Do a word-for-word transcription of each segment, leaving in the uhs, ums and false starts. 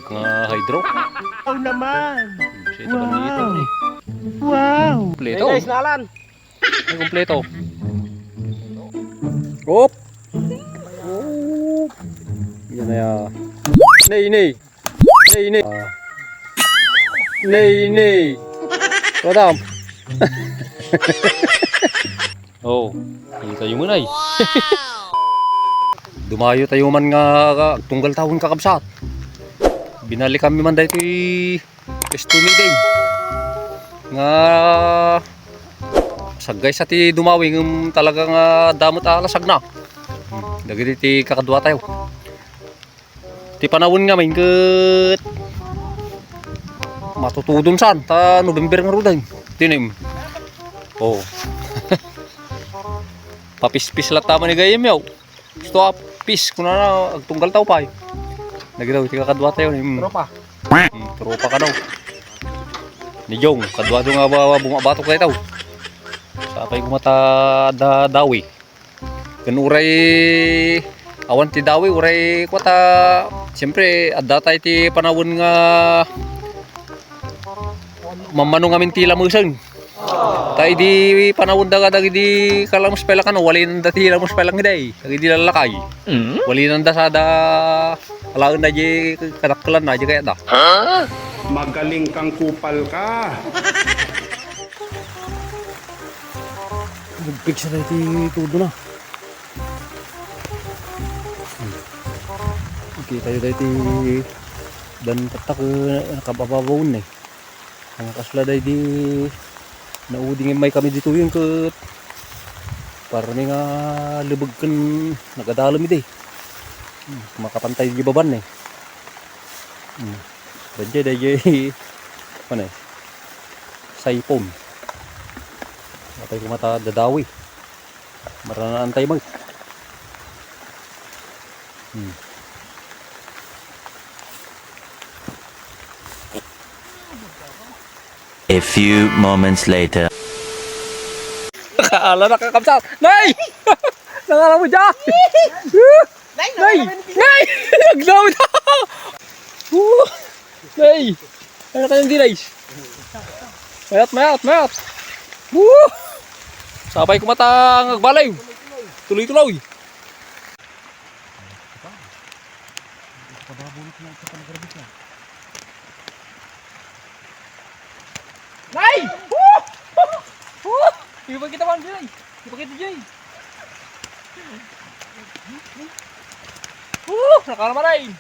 Nga hydro. Wow naman! Siya ito, wow. Wow! Kompleto. Ay, guys, nalan. Ay, kompleto. Op! Op! Yan na ya. Nay, nay. Nay, nay. Ah. Nay, nay. Madam. Oh, kita tayo muna eh. Dumayo tayo man nga, nga agtunggal tawen, kakabsat. Binalikan mi man daytoy Esto mi din. Nga saggay sa ti dumawi ngem talaga nga damot a lasagna. Hmm, dagiti ti kakadua tayo. Ti panawen ngamin ket matutudon san ta November nga rudan. Tinim. Oh. Papispis latta man ni gayem yaw. Gusto a pis, kunana, agtunggal tayo pay. Nagiraw, ti kakadua tayo, mm. Tropa. Mm, tropa ka daw. Ni Jong, kadua daw nga ba, ba, bumabatok tayo. Sapay kumata da, dawi. Ken uray, awan ti dawi, uray kuwata, siyempre, adda tayo ti panawen nga mamano ngamin ti lamesen. Ta idi panawen da kadagidi kalamus pay la kano, walinanda ti lamus pay la ngidey, dagidi lallakay. Mm. Walinanda sada, alaen da di kadakkelan na, di kayat da. Magaling kang kupal ka. Nagpigsa na iti tudo na. Hmm. Kita tayo dahil ti dan patak, eh, nakabababaw na eh. Ang kasla dahil di nauding may kami dito yung ket para mi nga lubog ken nagadalem ide. Hmm, makapantay di baban eh. Hmm. Dayjay, dayjay. Ano eh? Saipon. Apay kumata dadawi. Maranaan tayo mag- Hmm. A few moments later. Ala, nakakabsat. Nay! Nangala mo dyan! Nay! Nay! Nay! Nay! Naglaw na! Woo! Nay! Ano kayong delay? Mayat, mayat, mayat! Woo! Sabay kumatang agbaliw. Tuloy-tuloy. Nay! Woo! Woo! Ipakita mo, Jay! Ipakita, Jay! Woo! Nakalaman, ay!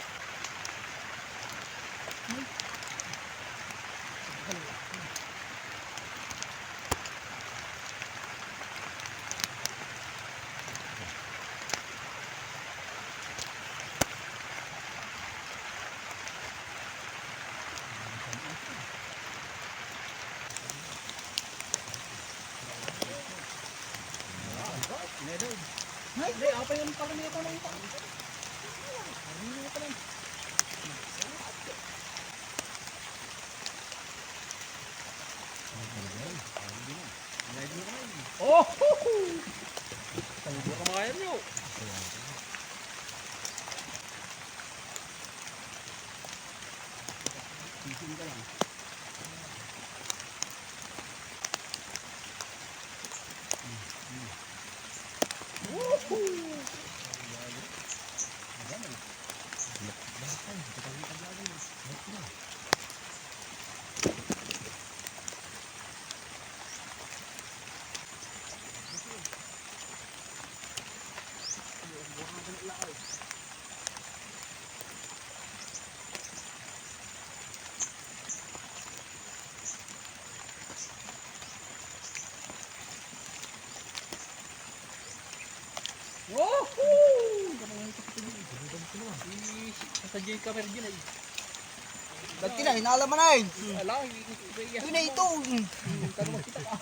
Oh! Ang buka mga yan, yo. Woohoo! Sa J K Mergin ay. Dagiti na, hinala man ay. Ala, ito na ito. Tanong kita ka.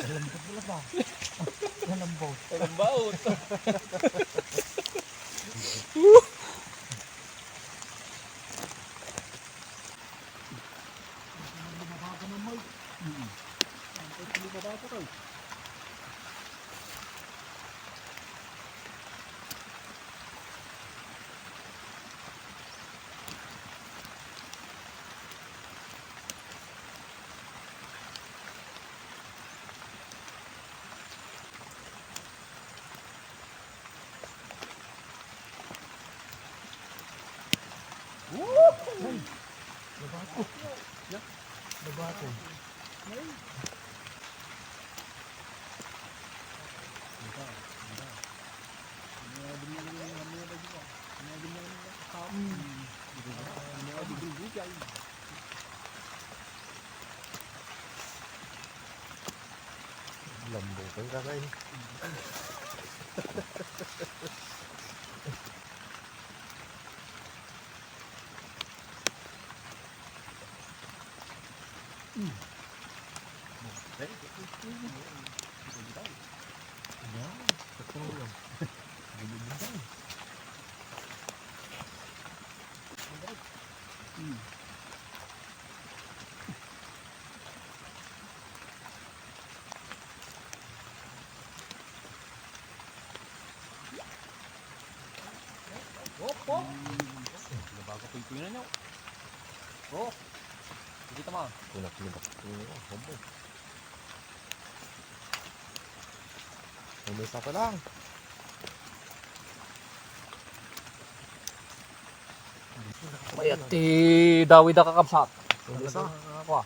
Malambot mo lang ba? Malambot. Malambot. Ay, nabako. Nabako. Lambutan ka kayo. Hop, hop. Nabago ko yung tuyo na nyo. Oh. Sige, tama. Punak-punak. Ano, hop, hop. May isa pa lang. Mayat ti dawid a kakabsat. May isa. Talaga, ah, kwa.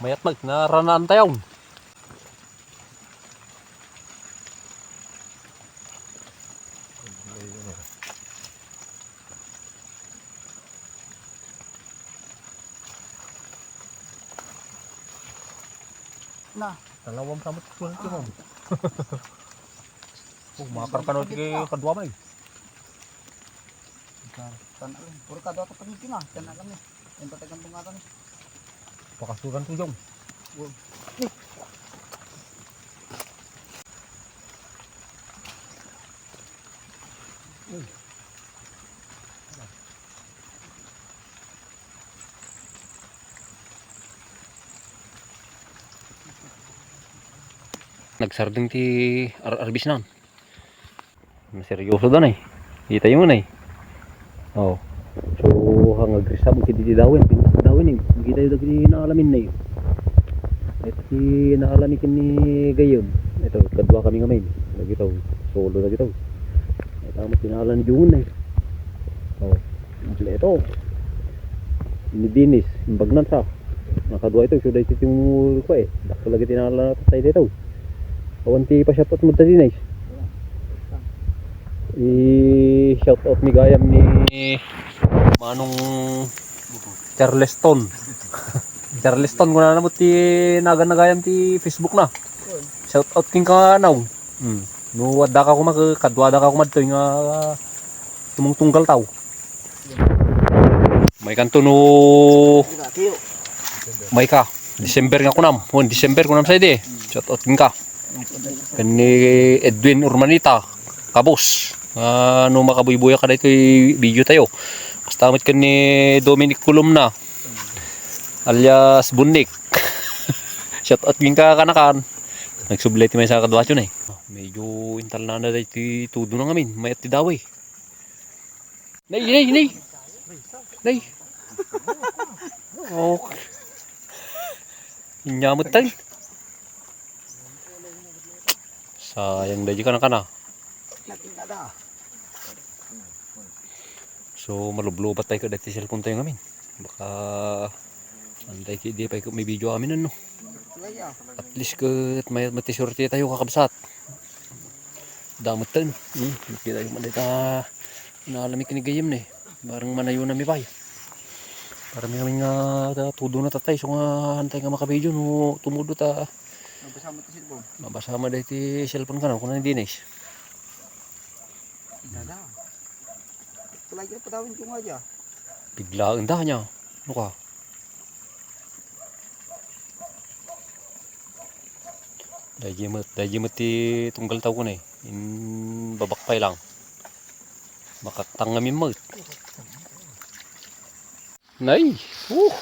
Mayat mag-, naranaan tayo. Na. Talawag ka mo, kuwan ka mo. Oh, makar ka na ti kadwa, bay. Tan-, puro kadwa ka pagngiti na, tan-, alam ni. Yung patagan tong atan. Pakasuran ko, Jong. Wow. Nagsardeng ti ar-, arbis na. Seryoso da, nay. Kita yo, nay. Oh. So, hangagrisam iti dawin, pintas dawin, eh. Kita yo dagiti naalamin, nay. Iti naalami ken ni gayyem. Ito, kadua kami ngamin. Dagito, solo dagito. Ita met ti naala ni Jun, nay. Oh. Kompleto. Ni Dennis, imbag na sa. Nakadua ito, so daytoy ti mu-, kua, eh. Dakkel lagi ti naala tayo dito. Awan ti pa-shoutout mo ta, Dennis. I-shoutout mi gayam ni Manong Charleston. Charleston, kunana met ti naganna gayam ti Facebook na. Shoutout kenka, naw. Hmm. No, adda ka koma, kadua da ka koma ditoy nga tumungtunggal taw. Maykanto no mayka. December nga kunam. Oh, December kunam sa idi. Shoutout kenka. Ken ni Edwin Urmanita, kabus. Ah, no makabuybuya ka daytoy video tayo. Basta met ken ni Dominic Columna, alias Bunnik. Shoutout kenka kanakan. Nagsubli ti maysa kaduacio, nay. Medyo intalnana daytoy tudo na ngamin. Mayat ti daway. Nay, nay, nay. Nay. Oh. Inya met tayo. Sayang daydi kana kana. So, malublubat tayo kadaytoy cellphone tayo ngamin. Baka, antay ki, di pa ikaw may video amin, ano? At least ket may, may swerte tayo, kakabsat. Dametten. Hmm, kita yung malita. Naalami kinigayim ni. Barang manayo na mi pay. Para mi kami nga ta-, tudo na tatay. So nga antay nga makavideo no tumudo ta. Mabasa mo ti cellphone. Mabasa mo dahil ti cellphone ka na. Kung nang dinis. Dada. Tulay ka padawin ko nga dya. Biglaen da nia. Ano ka? Daydi met, daydi met ti tunggal taw ko ne. Imbabak pay lang. Makaktang ngamin met. Nay, uh.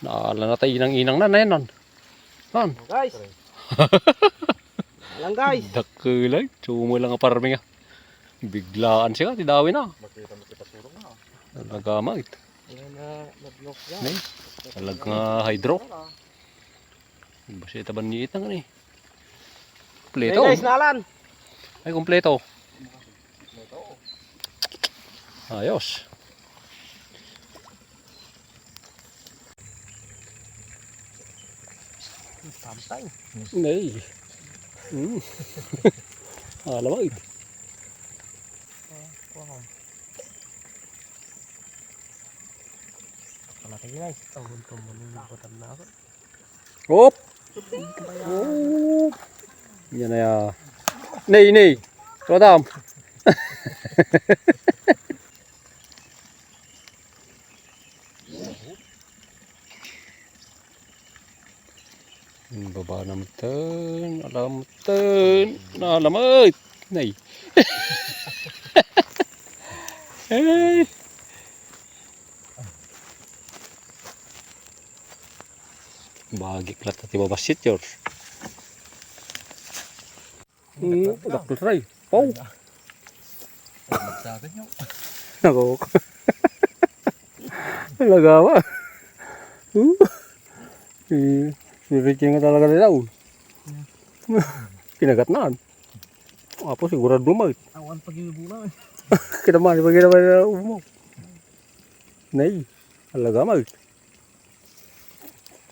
Naala na tay inang-inang na, nayanan. Kan? Guys. Alang guys. Dakkel ay, sumo lang a parming a. Biglaan siya, ti dawi na. Makita mo kita turong na. Talaga, mait. Ayan na, nag-lock yan. Nay, talaga nga hydro. Basta itaban ni itang ni. Kompleto. Hey guys, nalan. Ay, kompleto. Ayos. Pantay. Nay. Hmm. Alamay. Pala tayo, guys. Tawon pa mo nung batan na ako. Hop! Oh! Yan na ya. Nay, nay. Tumatam. Baba naman ten. Alam ten. Nalamay. Nay. Ay. Bagik latta ti babassit, George. Hmm, dakkel ray. Pau. Ako. Lagawa. Hmm. Si, si Ricky nga talaga nila, oh. Kinagat na. Apo, sigurado mo. Awan pag-iwibulan. Kinaman, pag-iwibulan mo. Nay, talaga, mag.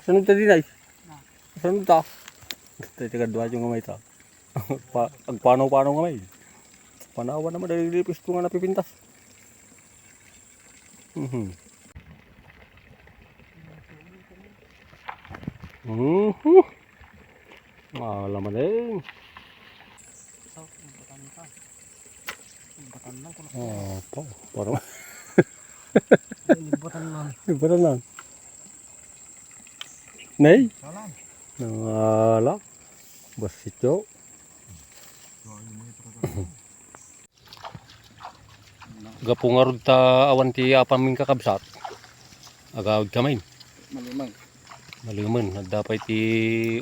Saan ta, dinay? Saan ta? Tayo, taga dua yung gamay ta. Pa, agpanaw-panaw gamay. Panawan naman, dahil lipis ko nga napipintas. Mhm. Mhm. Ah, laman eh. Batan lang, kuno. Oh, pa, parang Ay, libutan lang. Libutan lang. Nay? Salam. Nangala. Basito. Gapu ngarud ta awan ti apamin kakabsat. Agawid kami. Malimang. Malimang. Adda pay ti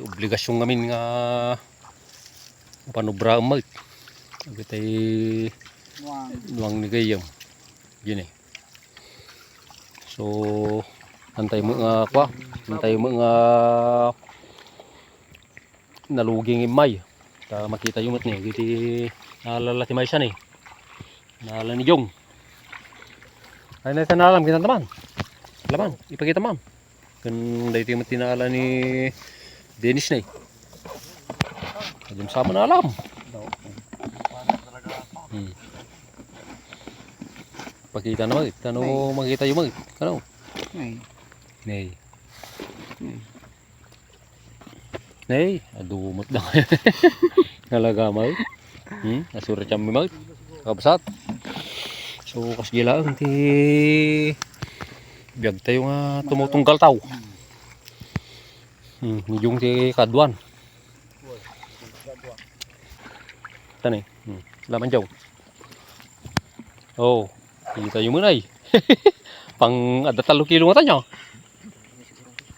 obligasyon ngamin nga Panobraan met. Agitay Nuang. Nuang ni gayam. Gini. So, antay mo nga kwa, antay mo nga naluging imay. Ta makita yu met ni, giti naalala ti maysa ni. Naalala ni Jong. Ay, na, nalam, kinanta man. Laman, ipakita man. Ken daytoy met ti naala ni Dennis ne. Ajam sama na alam. Hmm. Pakita na mag, ano makita yu mag, ano? Nay. Nay. Nay. Nay, adu met da. Nalaga mag. Hmm, asura ti ammim met. Kabsat. So, kas gila ti biag tayo nga tumutunggal tao. Hmm, ni Jong ti kaduan. Tani. Hmm, laman jaw. Oh, kita yung munay. Pang adda talo kilo nga tanyo.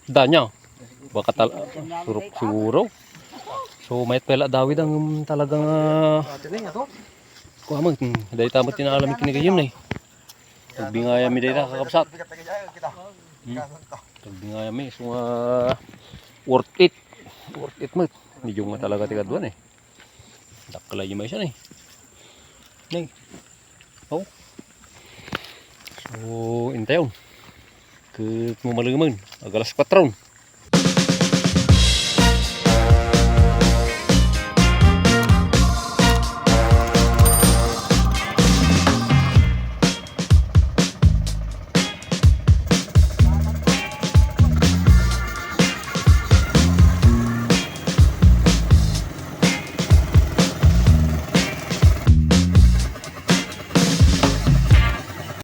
Danyo. Baka tal-, surok siguro. So, mayat pala dawid ang talagang, ah, kuha mo, hmm, dahil tama tinaalam yung kinigayam na eh. Pagbingayam mi dayta, kakabsat. Hmm. Pagbingayam mi, so, ah, worth it. Worth it met. Medyo nga talaga ti kaduan eh. Dakkel a yung maysa ni. Nay. Oh. So, intayon. Ket mo malumen, agalas kwatro.